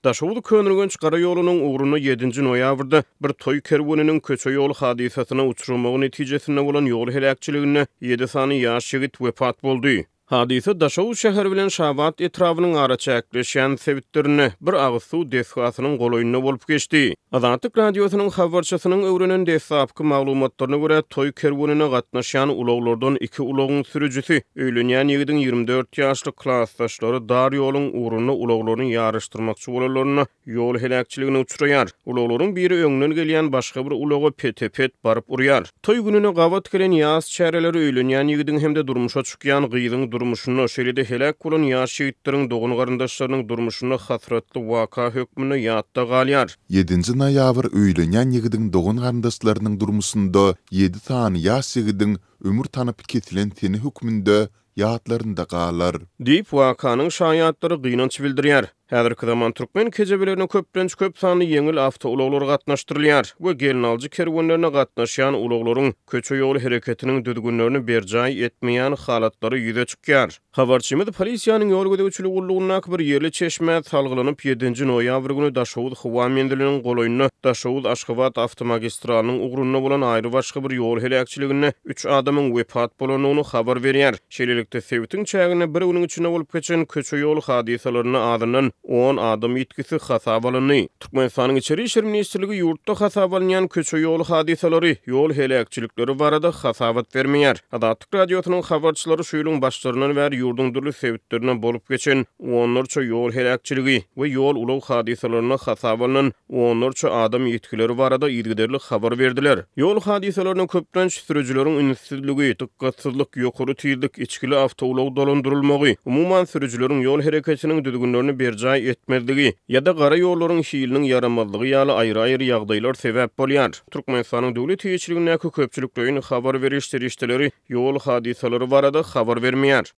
Daşoguz-Köneürgenç gara ýolunyň ugrunda ýedinji noýabrda bir toý kerweniniň köçe-ýol hadysasyna uçramagy netijesinde bolan ýol heläkçiliginde ýedi sany ýaş ýigit wepat boldy. Hadysa Daşoguz şäheri bilen Şabat etrabynyň araçäkleşýän sebitlerinde, bir agyz suw desgasynyň golaýynda bolup geçdi. Azatlyk Radiosynyň habarçysynyň öwrenen deslapky maglumatlaryna görä, toý kerwenine gatnaşýan ulaglardan iki ulagyň sürüjisi, öýlenýän ýigidiň 24 ýaşly klasdaşlary dar ýoluň ugrunda ulaglaryny ýaryşdyrmakçy bolanlarynda ýol heläkçiligine uçraýar. Ulaglaryň biri öňden gelýän başga bir ulaga pete-pet baryp urýar. Toý gününe gabat gelen ýas çäreleri öýlenýän ýigidiň hem-de durmuşa çykýan gyzyň durmuşynda, şeýle-de heläk bolan ýaş ýigitleriň dogan-garyndaşlarynyň durmuşynda hasratly waka hökmünde ýatda galýar. Ýedinji noýabr öýlenýän ýigidiň dogan-garyndaşlarynyň durmuşynda ýedi sany ýaş ýigidiň ömür tanapy kesilen sene hökmünde ýatlarynda galar. Diýip, wakanyň şaýatlary gynanç bildirýär. Häzirki zaman türkmen kejebelerine köplenç köp sanly ýeňil awtoulaglar gatnaşdyrylýar we gelnaljy kerwenlerine gatnaşýan ulaglaryň köçe-ýol hereketiniň düzgünlerini berjaý etmeýän halatlary ýüze çykýar. Habarçymyz polisiýanyň ýol gözegçiligi gullugyndaky bir ýerli çeşmä salgylanyp, ýedinji noýabr güni Daşoguz howa menziliniň golaýynda Daşoguz-Aşgabat awtomagistralynyň ugrunda bolan aýrybaşga bir ýol heläkçiliginde üç adamyň wepat bolandygyny habar berýär. Şeýlelikde, sebitiň çäginde bir günüň içinde bolup geçen köçe-ýol hadysalarynda azyndan on adam ýitgisi hasaba alyndy. Türkmenistanyň Içeri işler ministrligi ýurtda hasaba alynýan köçe-ýol hadysalary, ýol heläkçilikleri barada hasabat bermeýär. Azatlyk Radiosynyň habarçylary şu ýylyň başlaryndan bäri ýurduň dürli sebitlerinde bolup geçen onlarça ýol heläkçiligi we ýol-ulag hadysalarynda hasaba alnan onlarça adam ýitgileri barada yzygiderli habar berdiler. Ýol hadysalaryna köplenç sürüjileriň ünssüzligi, dykgatsyzlyk, ýokary tizlik, içgili awtoulag dolandyrylmagy, umuman sürüjileriň ýol hereketiniň düzgünlerini berjaý etmezligi ýa-da gara ýollaryň hiliniň ýaramazlygy ýaly aýry-aýry ýagdaýlar sebäp bolýar. Türkmenistanyň döwlet eýeçiligindäki köpçülikleýin habar beriş serişdeleri ýol hadysalary barada habar bermeýär.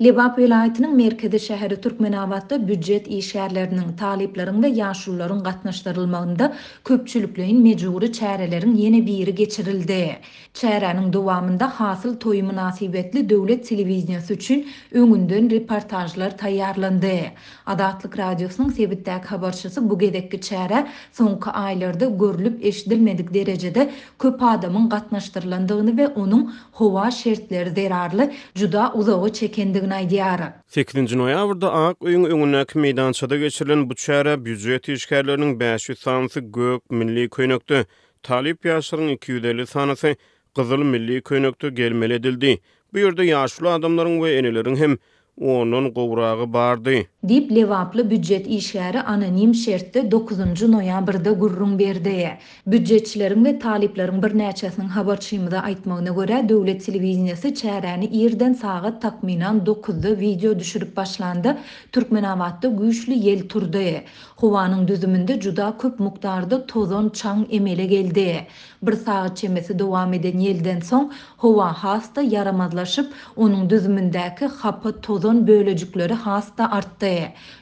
Lebap welaýatynyň merkezi şäheri Türkmenabatda býujet işgärleriniň, talyplaryň we ýaşulularyň gatnaşdyrylmagynda köpçülikleýin mejbury çäreleriň ýene biri geçirildi. Çäräniň dowamynda Hasyl toýy mynasybetli döwlet telewideniýesi üçin öňünden reportažlar taýýarlandy. Azatlyk Radiosynyň sebitdäki habarçysy bu gezekki çärä soňky aýlarda görlüp-eşidilmedik derejede köp adamyň gatnaşdyrylandygyny we onuň howa şertleri zerarly juda uzaga çekendigini aýdýar. Sekizinji noýabrda Ak öýüň öňündäki meýdançada geçirilen bu çärä býujet işgärleriniň 500 sanysy gök milli köýnekde, talyp ýaşlaryň 250 sanysy gyzyl milli köýnekde gelmeli edildi. Bu ýerde ýaşuly adamlaryň we eneleriň hem ondan gowragy bardy. Diýip, lebaply býujet işgäri anonim şertde dokuzynjy noýabrda gürrüň berdi. Býujetçileriň we talyplaryň birnäçesiniň habarçymyza aýtmagyna görä, döwlet telewideniýesi çäräni irden sagat takmynan dokuzda wideo düşürip başlanda, Türkmenabatda güýçli ýel turdy. Howanyň düzüminde juda köp mukdarda tozan, çaň emele geldi. Bir sagat çemesi dowam eden ýelden soň, howa has-da ýaramazlaşyp, onuň düzümindäki hapa tozan bölejikleri has-da artdy.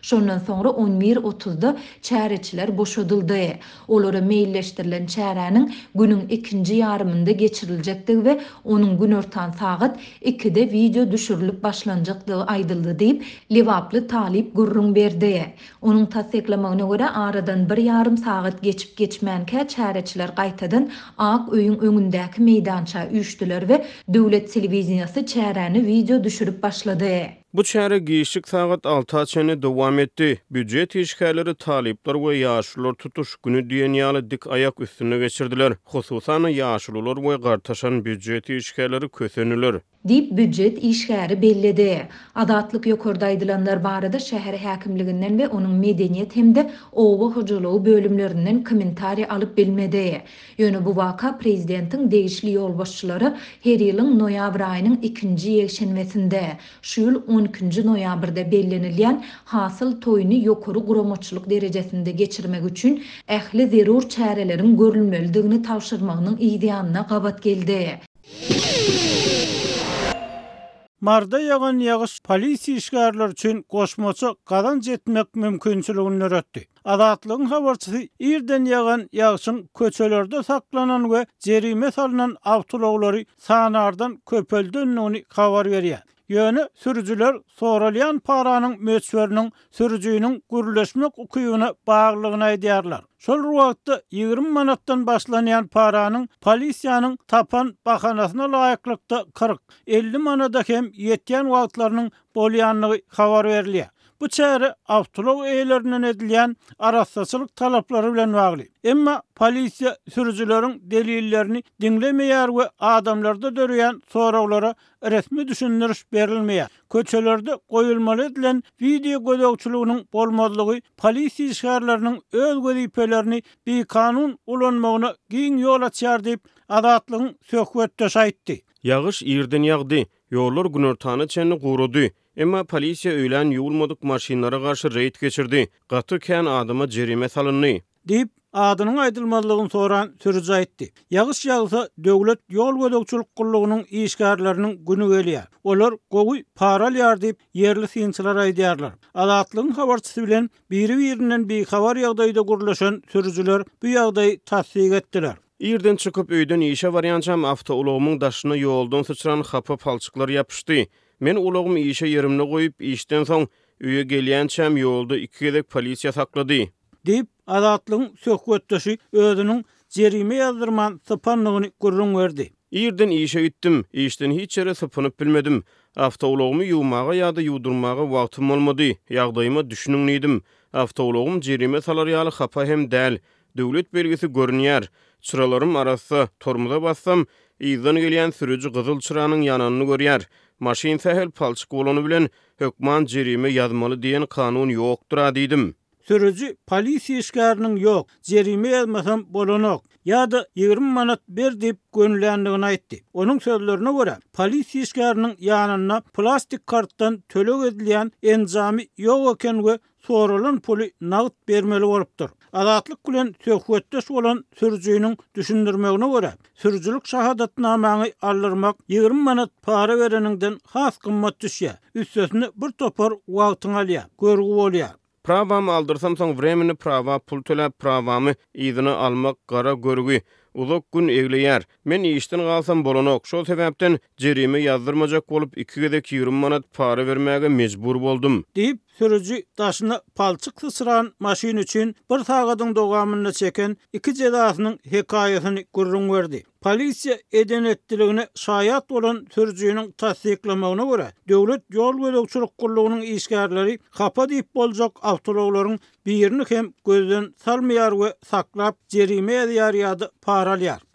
Şondan soňra on bir otuzda çäreçiler boşadyldy. Olara meýilleşdirilen çäräniň günüň ikinji ýarymynda geçiriljekdigi we onuň günortan sagat ikide wideo düşürilip başlanjakdygy aýdyldy diýip, lebaply talyp gürrüň berdi. Onuň tassyklamagyna görä, aradan bir ýarym sagat geçip-geçmänkä çäreçiler gaýtadan Ak öýüň öňündäki meýdança üýşdüler we döwlet telewideniýesi çäräni wideo düşürip başlady. Bu çäre giçlik sagat alta çenli dowam etdi. Býujet işgärleri, talyplar we ýaşulular tutuş güni diýen ýaly dik aýak üstünde geçirdiler. Hususan-da, ýaşulular we gartaşan býujet işgärleri kösendiler. Diýip, býujet işgäri belledi. Azatlyk ýokarda aýdylanlar barada şäher häkimliginden we onuň medeniýet hem-de oba hojalygy bölümlerinden kommentariý alyp bilmedi. Ýöne bu waka prezidentiň degişli ýolbaşçylara her ýylyň noýabr aýynyň ikinji ýekşenbesinde, şu ýyl on ikinji noýabrda bellenilýän Hasyl toýuny ýokary guramaçylyk derejesinde geçirmek üçin ähli zerur çäreleriň görülmelidigini tabşyrmagynyň yzýanyna gabat geldi. Maryda ýagan ýagyş polisiýa işgärleri üçin goşmaça gazanç etmek mümkinçiligini döretdi. Azatlygyň habarçysy irden ýagan ýagşyň köçelerde saklanan we jerime salnan awtoulaglary sanardan köpeldendigini habar berýär. Ýöne sürüjiler soralýan paranyň möçberiniň sürüjiniň gürleşmek ukybyna baglydygyny aýdýarlar. Şol bir wagtda, 20 manatdan başlanýan paranyň polisiýanyň tapan bahanasyna laýyklykda 40, 50 manada hem ýetýän wagtlarynyň bolýandygy habar berilýär. Bu çäre awtoulag eýelerinden edilýän arassaçylyk talaplary bilen bagly. Emma polisiýa sürüjileriň delillerini diňlemeýär we adamlarda döreýän soraglara resmi düşündiriş berilmeýär. Köçelerde goýulmaly edilen wideo gözegçiliginiň bolmazlygy polisiýa işgärleriniň öz wezipelerini bikanun ulanmagyna giň ýol açýar diýip, Azatlygyň söhbetdeşi aýtdy. Ýagyş irden ýagdy. Ýollar günortana çenli gurady. Emma polisiýa öýlän ýuwulmadyk maşynlara garşy reýd geçirdi. Gaty kän adama jerime salyndy. Diýip, adynyň aýdylmazlygyny soran sürüji aýtdy. Ýagyş ýagsa, döwlet ýol gözegçilik gullugynyň işgärleriniň güni gelýär. Olar gowy para alýar diýip, ýerli synçylar aýdýarlar. Azatlygyň habarçysy bilen biri-birinden bihabar ýagdaýda gürleşen sürüjiler bu ýagdaýy tassyk etdiler. Irden çykyp, öýden işe barýançam awtoulagymyň daşyna ýoldan syçran hapa palçyklar ýapyşdy. Men ulagymy işe ýerimde goýup, işden soň öýe gelýänçäm ýolda iki gezek polisiýa saklady. Diýip, Azatlygyň söhbetdeşi özüniň jerime ýazdyrman sypandygyny gürrüň berdi. Irden işe gitdim. Işden hiç ýere sypynyp bilmedim. Awtoulagymy ýuwmaga ýa-da ýuwdurmaga wagtym bolmady. Ýagdaýyma düşüniň diýdim. Awtoulagym jerime salar ýaly hapa hem däl. Döwlet belgisi görünýär. Çyralarym arassa. Tormoza bassam, yzdan gelýän sürüji gyzyl çyranyň ýananyny görýär. Maşyn sähel palçyk bolany bilen, hökman jerime ýazmaly diýen kanun ýokdur-a diýdim. Sürüji polisiýa işgäriniň ýok, jerime ýazmasam bolanok, ýa-da 20 manat ber diýip gönüländigini aýtdy. Onuň sözlerine görä, polisiýa işgäriniň ýanynda plastik kartdan töleg edilýän enjamy ýok eken we soralan puly nagt bermeli bolupdyr. Azatlyk bilen söhbetdeş bolan sürüjiniň düşündirmegine görä, sürüjilik şahadatnamaňy aldyrmak 20 manat para bereniňden has gymmat düşýär, üstesine bir topar wagtyňy alýar, görgi bolýar. Prawamy aldyrsam soň wremenni prawa pul töläp prawamy yzyna almak gara görgi, uzak gün egleýär. Men işden galsam bolanok, şol sebäpden jerime ýazdyrmajak bolup iki gezek 20 manat para bermäge mejbur boldum. Diýip, Sürüji daşyna palçyk syçran maşyn üçin bir sagadyň dowamynda çeken iki jezasynyň hekaýasyny gürrüň berdi. Polisiýa eden-etdiligine şaýat bolan sürüjiniň tassyklamagyna görä, Döwlet ýol gözegçilik gullugynyň işgärleri hapa diýip boljak awtoulaglaryň birini hem gözden salmaýar we saklap, jerime ýazýar ýa-da para alýar.